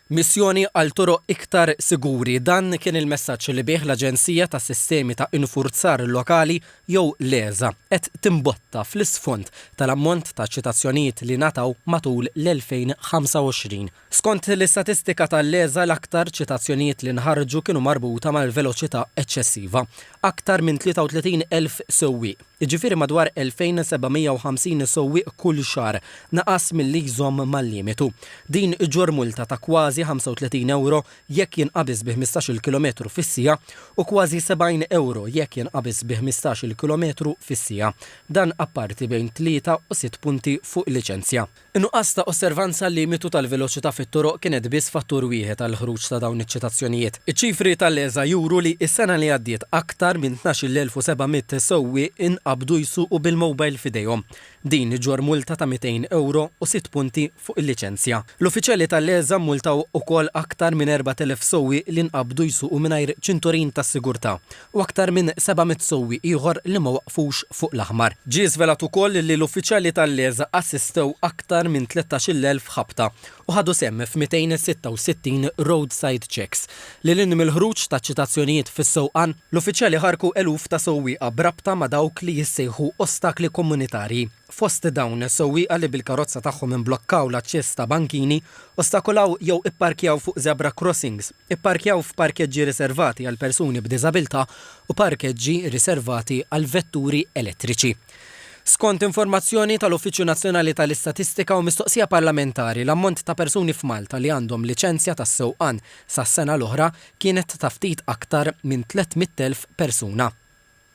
Missjoni għal toroq iktar siguri, dan kien il-messaġġ li bih l-Aġenzija tas-Sistemi ta' Infurzar Lokali jew l-ESA qed timbotta fl-isfond tal-ammont ta' ċitazzjonijiet li ngħataw matul l-2025. Skont l-istatistika tal-ESA l-aktar ċitazzjonijiet li nħarġu kienu marbuta mal-veloċità eċċessiva. Aktar minn 33,000 sewwieq, jiġifieri madwar 2,750 sewwieq kull xahar, naqas milli jżomm mal-limitu. Din iġġorr multa ta' kważi 35 ewro jekk jinqabiż bi ħmistax-il kilometru fis-siegħa u kważi 70 ewro jekk jinqabiż bi ħmistax-il kilometru fis-siegħa. Dan apparti bejn tlieta u sitt punti fuq il-liċenzja. In-nuqqas ta' osservanza għal-limitu tal-veloċità fit-toroq kienet biss fattur wieħed għall-ħruġ ta' dawn iċ-ċitazzjonijiet. Iċ-ċifri tal-ESA juru li s-sena li għaddiet aktar minn 12,700 sewwieq inqabdu jsuqu bil-mobile f'idejhom. Din iġġorr multa ta' 200 ewro u sitt punti fuq il-liċenzja. L-uffiċjali tal-ESA mmultaw ukoll aktar minn 4,000 sewwieq li nqabdu jsuqu mingħajr ċinturin tas-sigurtà u aktar minn 700 sewwieq ieħor li ma waqfux fuq l-aħmar. Ġie żvelat ukoll li l-uffiċjali tal-LESA assistew aktar minn 13,000 ħabta u ħadu sehem f'266 roadside checks. Lil hinn mill-ħruġ ta' ċitazzjonijiet fis-sewqan, l-uffiċjali ħarrku eluf ta' sewwieqa b'rabta ma' dawk li jissejħu ostakli komunitarji. Fost dawn, sewwieqa li bil-karozza tagħhom imblokkaw l-aċċess ta' bankini, ostakolaw jew ipparkjaw fuq zebra crossings, ipparkjaw f'parkeġġi riservati għal persuni b'diżabilità u parkeġġi riservati għal vetturi elettriċi. Skont informazzjoni tal-Uffiċċju Nazzjonali tal-Istatistika u mistoqsija parlamentari, l-ammont ta' persuni f'Malta li għandhom liċenzja tas-sewqan sas-sena l-oħra kienet ta' ftit aktar minn 300,000 persuna.